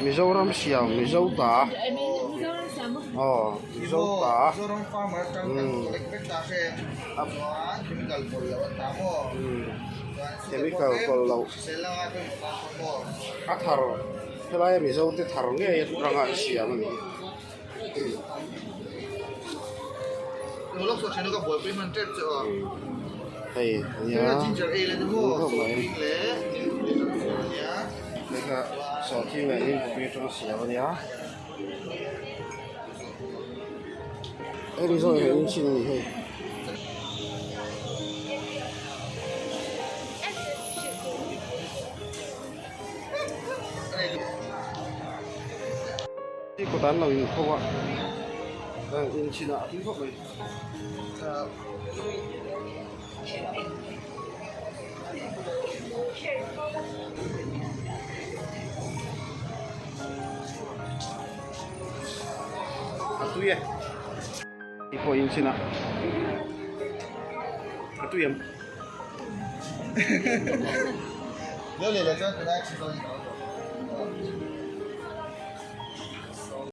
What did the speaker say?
Mizoram siam Mizo ta aw Mizo ta chemical pawlh loh a thar helaia Mizo te thar ngei atanga an siam a ni hi. Hei ania tui khawp mai hei kha sawhthing leh hnim atanga siam ania hemi zawng hi in chhin ani hei. Kawt an lo in kho a in chhin ah a tui khawp mai. A tui e. Hei pawh in chhin a a tui em.